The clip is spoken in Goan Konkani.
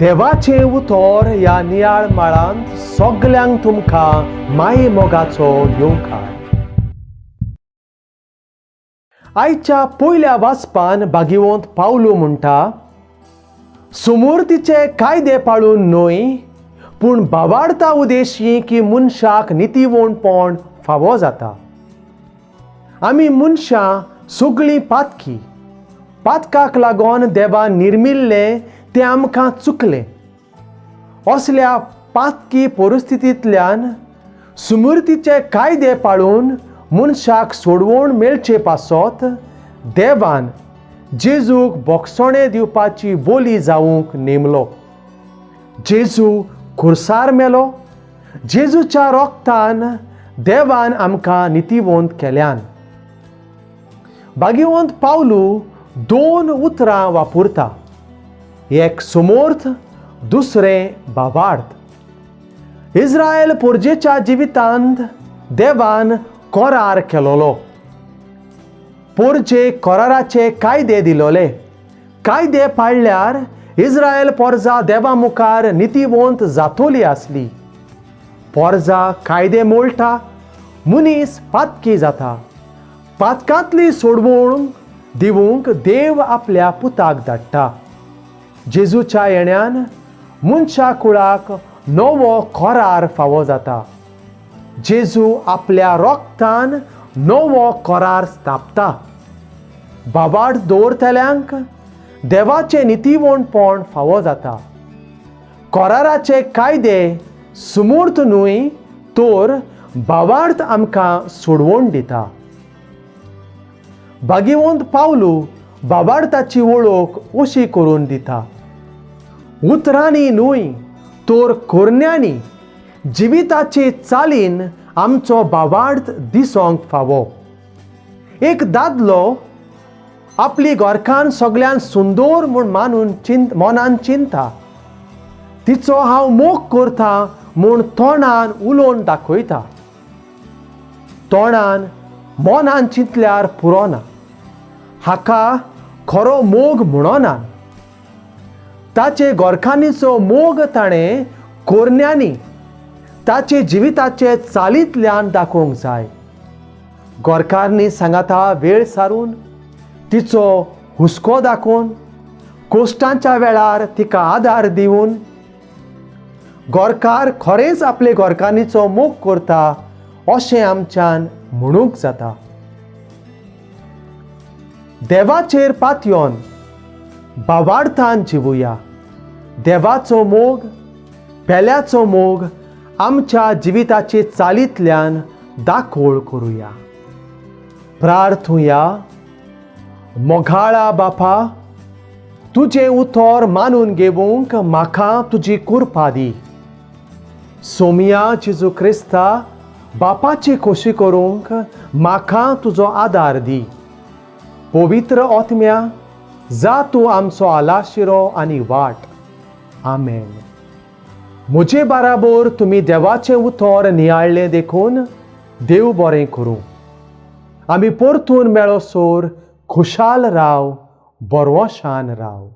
देवाचें उतर ह्या नियाळ माळांत सगल्यांक तुमकां माये मोगाचो येवकार. आयच्या पयल्या वाचपान भागिवंत पावलू म्हणटा, सुमुर्तीचे कायदे पाळून न्हय पूण बावाडता उदेशी की मनशाक नितीवणपण फावो जाता. आमी मनशां सगळीं पातकी. पातकाक लागून देवान निर्मिल्लें तें आमकां चुकलें. असल्या पातकी परिस्थितींतल्यान सुमुर्तीचे कायदे पाळून मनशाक सोडवण मेळचे पासत देवान जेजूक बोगसणें दिवपाची बोली जावंक नेमलो. जेजू खुर्सार मेलो. जेजूच्या रोगतान देवान आमकां नितीवंत केल्यान. भागिवंत पावलू दोन उतरां वापरता, एक समर्थ, दुसरें बाबार्थ. इस्रायल पोरजेच्या जिवितांत देवान करार केलोलो. पोरजे कराराचे कायदे दिलोले. कायदे पाळल्यार इस्रायल पोरजा देवा मुखार नितीवंत जातोली आसली. पोरजा कायदे मोडटा, मनीस पातकी जाता. पातकांतली सोडवण दिवंक देव आपल्या पुताक धाडटा. जेजूच्या येण्यान मनशा कुळाक नवो करार फावो जाता. जेजू आपल्या रोगतान नवो करार स्थापता. बाबाड दवरतल्यांक देवाचें नितीवणपण फावो जाता. कराराचे कायदे सुमूर्त न्हय तर बावार्थ आमकां सोडवण दिता. भागिवंत पावलू बाबार्थाची वळख अशी करून दिता, उतरांनी न्हय तर कोरण्यांनी, जिविताचे चालीन आमचो बावार्थ दिसोंक फावो. एक दादलो आपली घरकान्न सगळ्यान सुंदर म्हूण मानून चिंत मनान चिंता. तिचो हांव मोग करता म्हूण तोंडान उलोवन दाखयता. तोंडान मनान चिंतल्यार पुरो ना, हाका खरो मोग म्हणना. ताचे गोरखांनीचो मोग ताणें कोरण्यांनी, ताचे जिविताचे चालींतल्यान दाखोवंक जाय. गोरकारनी सांगाता वेळ सारून, तिचो हुस्को दाखोवन, कोश्टांच्या वेळार तिका आदार दिवन गोरकार खरेंच आपले गोरकान्नीचो मोग करता अशें आमच्यान म्हणूंक जाता. देवाचेर पातयोन बावार्थान जिवुया. देवाचो मोग, पेल्याचो मोग आमच्या जिविताचे चालींतल्यान दाखोळ करुया. प्रार्थुया. मोगाळा बापा, तुजें उतर मानून घेवंक म्हाका तुजी कृपा दी. सोमिया जेजू क्रिस्ता, बापाची खोशी करूंक म्हाका तुजो आदार दी. पवित्र आत्म्या, जा तूं आमचो आलाशिरो आनी वाट. आमेन. म्हजे बाराबर तुमी देवाचें उतर नियाळ्ळें देखून देव बरें करूं. आमी परतून मेळोसर खुशाल राव, बरवशान राव.